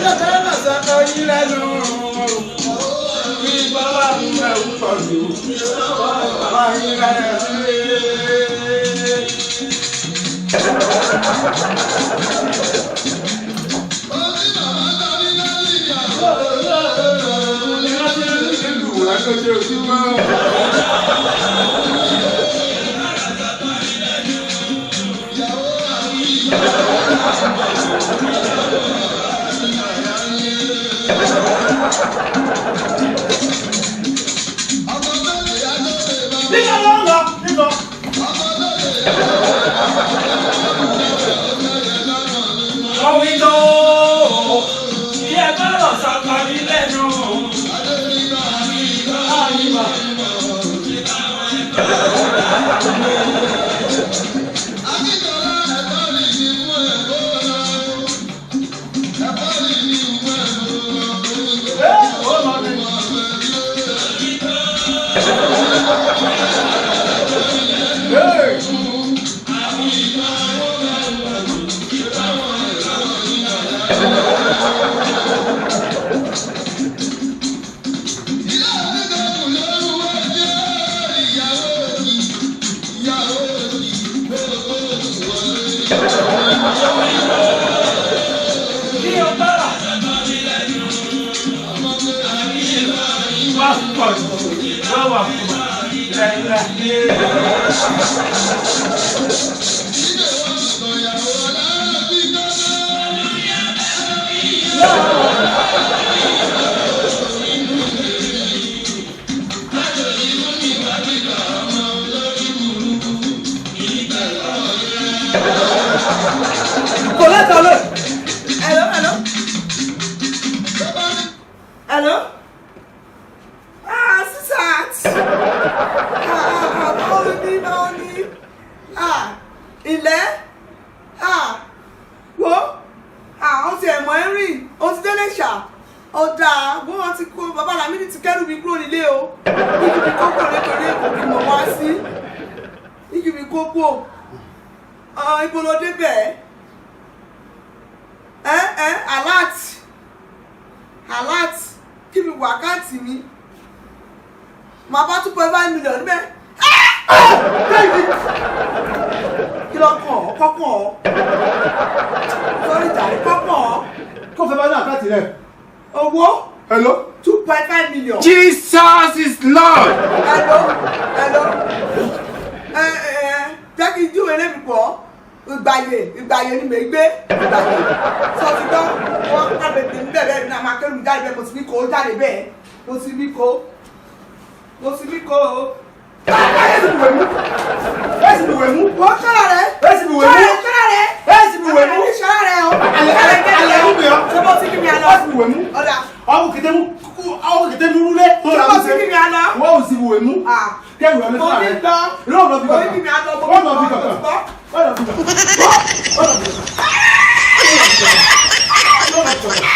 Lọ́kẹ́ sọ́kọ yín lẹ́nu. Bí bàbá mi bẹ̀ ń pọ̀ jù. Bàbá yín lẹ́nu. Nígbà ló ń lọ nígbà. Ọ̀wí tó iye gbọ́dọ̀ sọ́kọ mi lẹ́nu. Àyìnbá. Ẹ ó lọ ní. Hey! Kí o gbọ́dọ̀ wá pọ̀ jù wá wà fún lẹ́lẹ́. Kò lẹ́tọ̀ lé. Hello, hello. Hello. Ah, sísàt. Ah, báwo ni, báwo ni? Ah, ilẹ̀. Ah, wo. Ah, ó ti ẹ̀mọ́ ẹ́ rìn. Ó ti délé ṣá. Ó dáa, bó wọn ti kó bàbá Lámídì ti kẹ́rù mi kúrò nílé o. Igi mi kó kúrò nítorí èkó kí mo wá sí. Igi mi kó kúrò. Ah, ibo lo dé bẹ́ẹ̀? Ẹ ẹ alert alert kí mi wọ àkáǹtì mi màá bá 2.5 million níbẹ̀. Kí ló kàn ọ́ kọ́kàn ọ́ sọ́rí jàre kọ́kàn ọ́. Kó fẹ́ bá ní àkáǹtì rẹ̀. Owó. Hello. 2.5 million. Jesus is Lord. Hello, hello. Ẹ ẹ jẹ́ kí n júwèé lémi pọ̀. Ìgbàyè ìgbàyè ni mò ń gbé ìgbàyè sọ ti gbọ́. Wọ́n kábẹ̀tẹ̀ ń bẹ̀rẹ̀ ní àmà kẹrù jáde bẹ́ẹ̀. Mo ti ní kó jáde bẹ́ẹ̀. Mo ti ní kó, mo ti ní kó o. Ẹ sì bùwẹ̀ mú. Ẹ sì bùwẹ̀ mú. Wọ́n sọ̀rọ̀ rẹ̀. Ẹ sì bùwẹ̀ mú. Sọ̀rọ̀ rẹ̀. Ẹ sì bùwẹ̀ mú. Sọ̀rọ̀ rẹ̀ o. Alẹ́ alẹ́ mú mi ọ́. Ṣé bó ti kí mi àlọ́? Ẹ sì bùwẹ̀ mú. Ọ̀dà. Ọwọ́ kìtẹ́ mú ọwọ́ kìtẹ́ mú rúlé. Ṣé bó ti kí mi àlọ́? Wọ́n ò sì bùwẹ̀ mú. Kẹ́rù ẹ̀ Mo lọ́sọ̀rọ̀ ní rẹ̀. gbọ́. Lọ́ọ̀ lọ bí Mo ní kankan. kí mi àlọ́. Mo Wọ́n ní lọ bí gbọ́. kankan. Mo ti gbọ́. Wọ́n lọ bí kankan. Wọ́n lọ bí kankan.